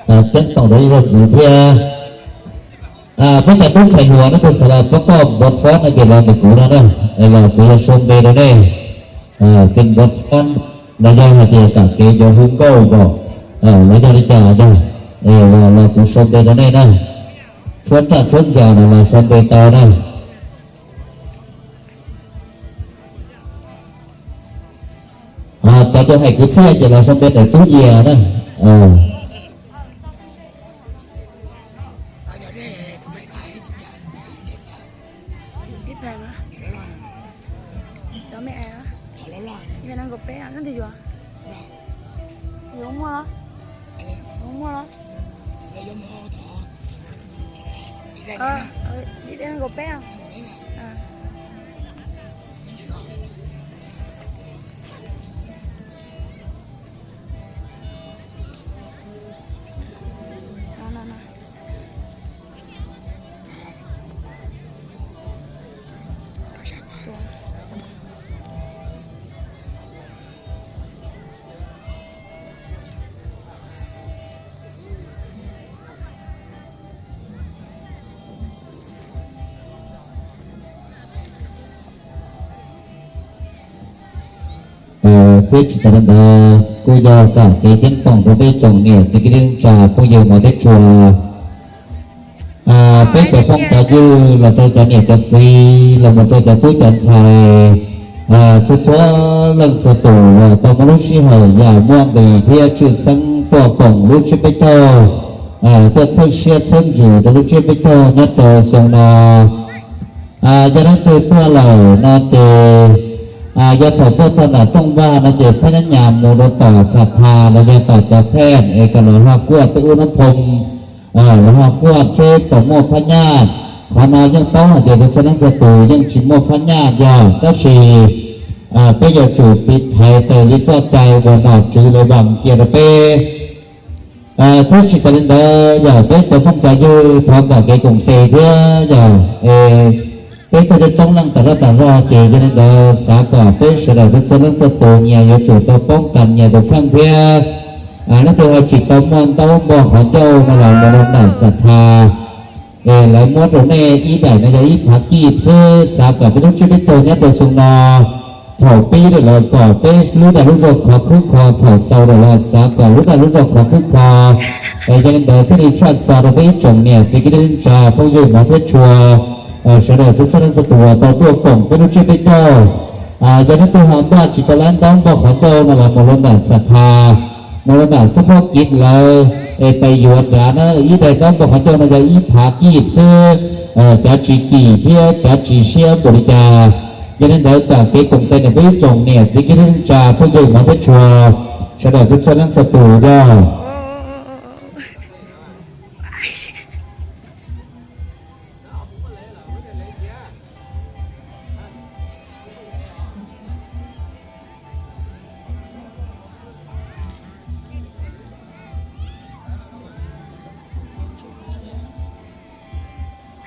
Ceeb toom rau ib zaug ntxiv thiab. Peb cov tub ntxhais hluas no tus xav los pab koj npau fob no ces los ntawm kuv no na, los kuv yuav sau npe rau nej. Tus npau fob los yog hais tias tom kev yuav hu nkauj npaum los yog li cas yog, los kuv sau npe rau nej na. Tshuab nraj tshuab ntsos no los sau npe tau na. Cov cov hais kwv txhiaj ces los sau npe ntawm tub yias na. Thiab tsis tas li ntawd kuj yog kom kev ceeb toom rau peb tsoom niam txiv kwv tij neej tsa phooj ywg hmov thiab tshua, peb cov phooj cov ywg los rau cov niam cov txiv los mus rau cov tub cov ntxhais txhua txhua leej txhua tus uas tau muaj lub sij hawm yam muaj nqis thiab tshwj xeeb tuaj koom lub tsiab peb caug, tuaj txhawb siab txhawb ntsws rau lub tsiab peb caug nyob rau xyoo no. Yog leej twg tuaj lawm no ces yog thaum tuaj txog nram rooj vag no ces phab nyab nyas mus rau tom xas thas los yog tom cov thej es kom lawv ho kuaj tej ub nab phoo, lawv ho kuaj seb puas muaj phab nyaj. Qhov no yeej paub hais tias txhua leej txhua tus yeej tsis muaj phab nyaj yog, tab sis peb yuav tsum tiv thaiv raws li txoj cai uas nom tswv lawv vam cia rau peb. Thiab tsis tas li ntawd yog peb cov phooj cov ywg thov kom kev koom tes thiab yog peb tuaj coob coob leej tas zog tas zog ces yog li ntawd xav kom peb sawv daws txhua txhua leej txhua tus nyias yuav tsum tau poob kas nyias tus kheej thiab. Leej twg ho tsis tau muaj ntaub npog qhov ncauj no los mus rau nram xas thas es lawv muab rau nej ib daim no yog ib phav kij xwb, xav kom peb lub tsiab peb caug nyob rau xyoo no thaum pib lawm los kom peb lub dag lub zog khov khwb kho, thaum xaus lawm los xav kom lub dag lub zog khov khwb kho. Es yog li ntawd thiaj li tshaj xov rau peb ib tsoom niam txiv kwv tij neej tsa phooj ywg hmov thiab tshua sawv daws txhua txhua leej txhua tus uas tau tuaj koom peb lub tsiab peb caug. Yog leej twg ho npaj tsis tau lab ntaub npog qhov ncauj no los mus rau nram xas thas, mus rau nram xab phob kiv lawv es pais yuav nrad na. Ib daim ntaub npog qhov ncauj no yog ib phav kij xwb, cav tsis kim thiab cav tsis siab npaum li cas. Yog li ntawd kom kev koom tes nrog peb ib tsoom niam txiv kwv tij neej tsa phooj ywg hmov thiab tshua sawv daws txhua txhua leej txhua tus yog.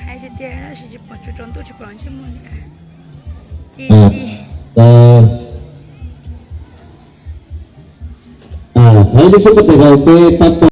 Hais tiag tiag tab sis tsis pom tsuas tsaus ntuj tsis pom ntsej muag li. Ci ci. Thov ib lub siab pab tes rau peb pab